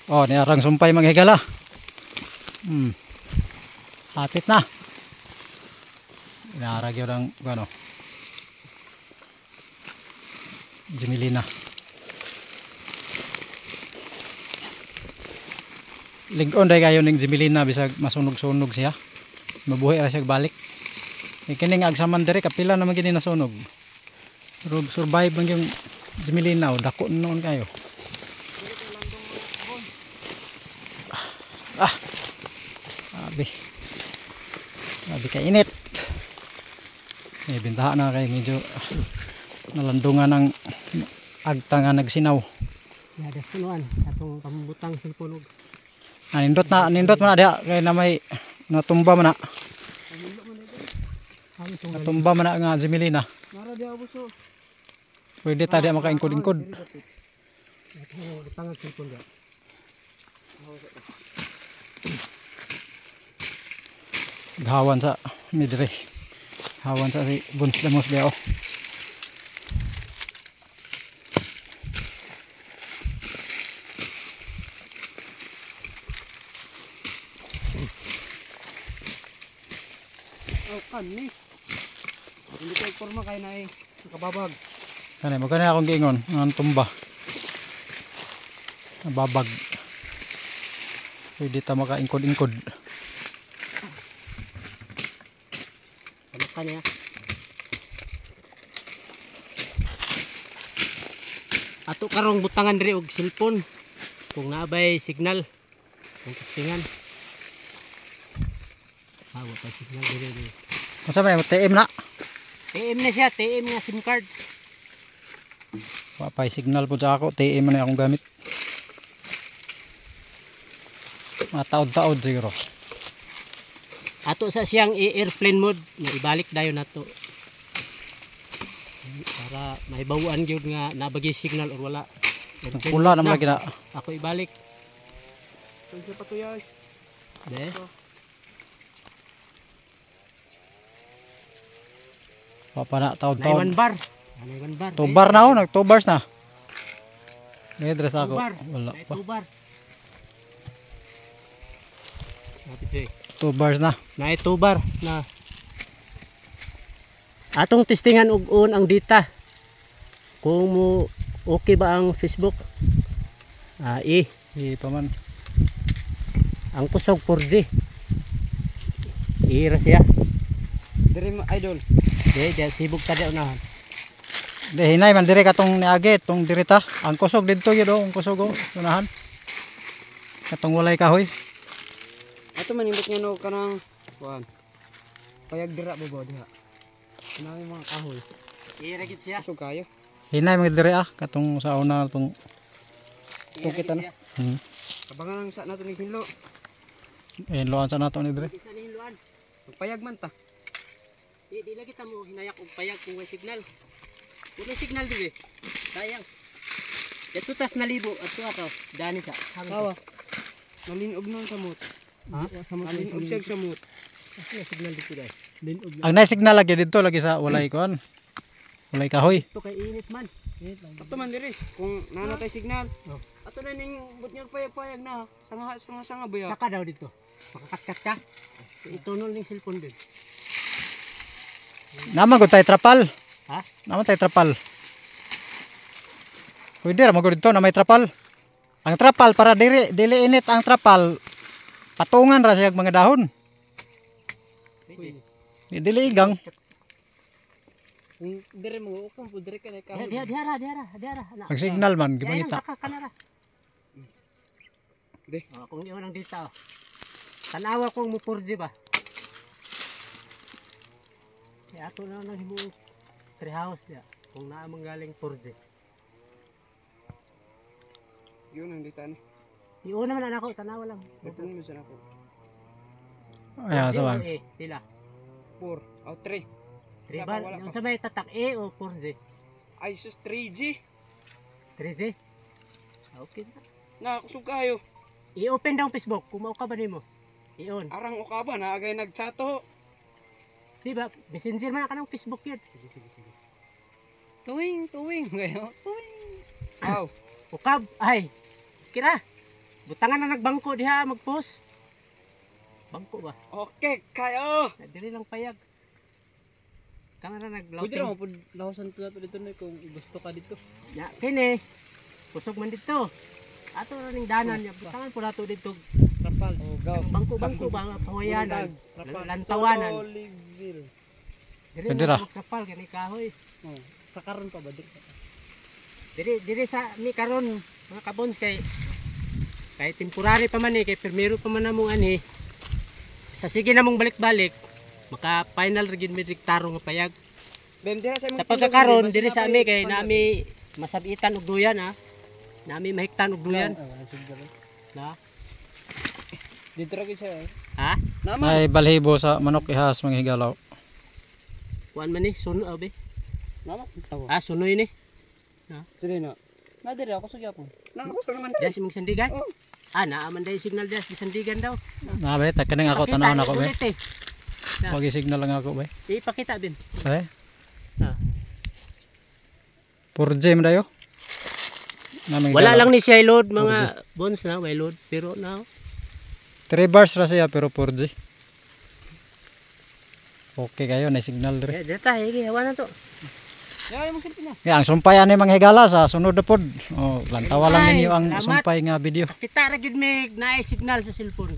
Oh, niarang sumpay mga higala. Hapit na. Inaarag yun ang ano. Jimilina. Lig-on dahil kayo ning Jimilina bisag masunog-sunog siya. Mabuhi ra siya balik. E kining agsaman diri kapila naman kini nasunog. Pero survive man yung Jimilina o dako noon kayo. Ah. Abi. Abi kay init. Eh bintaha na kay medyo nalandungan ng agta nga nagsinaw. Ya dasunuan atong pambutang cellphone og. Ah, nindot na, nindot man na diha kay na may natumba man na. Natumba man na nga Jimilina. Mara diha buso. Pwede ta diha makaingkod-ingkod. Atong butang cellphone diha. Gawan sa midre. Hawan sa si Buns Damos diha oh. Oh, kan ni. Hindi kay porma kay na eh. Nakababag. Kani mo kani akong giingon ang tumba. Nababag. Pwede ta makaingkod-ingkod. Ano kaniya? Ato karong butangan diri og cellphone kung naabay signal. Kung testingan. Ah, wa pa signal diri diri. Unsa man TM na? TM na siya, TM nga SIM card. Wa pa signal po sa ako, TM na akong gamit. Mataod-taod siguro. Ato sa siyang i-airplane mode, nga ibalik dayon nato. Para mahibaw-an gyud nga nabagi signal or wala. Airplane Pula mode naman lagi na. Ako ibalik. Tungsa patuyay. De. Wa pa na Nay taod-taod. 1 bar. Nay 1 bar. 2 bar na oh, nag 2 bars na. May dress ako. Bar. Wala Nay pa. 2 bar. Sabi siya. 2 bars na. Nay 2 bar na. Atong testingan og on ang data. Kung mo okay ba ang Facebook? Ah, Di pa man. Ang kusog 4G. I ra siya. Dire mo idol. Di, di sibog ta di unahan. Di hinay man dire katong niagi tong dire ta. Ang kusog didto gyud oh, ang kusog oh, unahan. Katong walay kahoy. Ato manindot nga no kanang kuan. Payag dira ba ba diha. Kanang mga kahoy. I ra gid siya. Kusog kayo. Hinay man dire ah katong sa una tong Itong kita na. Abangan lang sa nato ni hinlo. Eh, loan sa nato ni dire. Isa ni hinluan. Magpayag man ta. Di, di lagi ta mo hinayak og payag kung way signal. Kung may signal diri. Sayang. Dito tas nalibo at ako dani sa. Awa. Nalinob nun sa mut. Ha? Nalinob siya sa mut. Asa signal dito dai? Linog Ang na signal lagi didto lagi sa walay kuan. Walay kahoy. Ito kay init man. Ato man dire kung nanatay signal. Oh. Ato na ning but nga payag-payag na. Sanga sanga sanga ba ya? Saka daw dito. Makakatkat ka. Itunol ning cellphone din. Naman gud tay trapal. Ha? Naman tay trapal. Pwede ra magud dito na may trapal. Ang trapal para diri dili init ang trapal. Patungan ra siya mga dahon. Pwede. Di dili igang. Kung dire mo ukong po dire ka na Diha diha diha ra diha ra diha ra. Ana. Ang signal man Diha gimangita. saka kanara. Di. Oh, kung di ang data oh. Tanawa kung mo 4G ba. Kaya ato na lang himo tree house niya. Kung naa man galing 4G. Yun ang dita ni. Iuna man anak ko, tanawa lang. Ipon mo sa nako. Ay, sa man. Eh, pila. 4 o 3. 3 ba? Wala pa. Unsa may tatak E o 4G? Ay sus 3G. 3G? Ah, okay na. Na kusog kayo. I-open daw ang Facebook kung mao ka ba nimo. I-on. Arang ukaba na agay nagchato. Di ba? Messenger man ka ng Facebook yun. Sige sige sige. Tuwing tuwing gayo. Tuwing. Aw. Ukab ay. Kira. Butangan na nagbangko diha magpost. Bangko ba? Okay, kayo. Na, diri lang payag. Butangan na Pwede naglauting. ra mo pud lahosan to nato dito no kung gusto ka dito. Ya, kini. Kusog man dito. Ato ra ning danan niya. Butangan po nato dito. Rapal. Oh, go. Bangko-bangko ba nga pahuwayanan. Lantawanan. Solo Liville. Diri Pwede na ra. magkapal kani kahoy. Oh, sa karon pa ba diri? Diri diri sa mi karon mga kabons kay kay temporary pa man eh kay pirmero pa man namong ani. Sa sige namong balik-balik maka final ra gyud mi diktaro nga payag. Bem dira sa imong Sa pagkakaron diri sa ami kay nami masabitan og duyan ha. Nami mahiktan og duyan. Na? Dito ra gyud siya. Eh. Ha? Nama. Ay balhibo sa manok ihas mga higalaw. Kuan man ni suno be. Nama. Tawo. Ah, sunoy ni. Diri na. Na diri ako sa gyapon. Na ako sa naman. Diyan si mong sandigan. Oh. Ah, naa man day signal diyan sa sandigan daw. Na ba ta kaning ako Pakita, tan-awon ako ba. ulit eh. Wag signal lang ako ba. Ipakita bin. Ay, Ah. 4G man dayo. Na, mga Wala higalaw. lang ni siya load mga bonds na, way load pero na. 3 bars ra siya pero 4G. Okay kayo na signal diri. Eh, dito higi hawa na to. Ya imong selfie na. Ya, ang sumpay ani mga higala sa sunod na pod. Oh, lantawa lang Ay, ninyo ang salamat. sumpay nga video. Kita ra gyud may naay signal sa cellphone.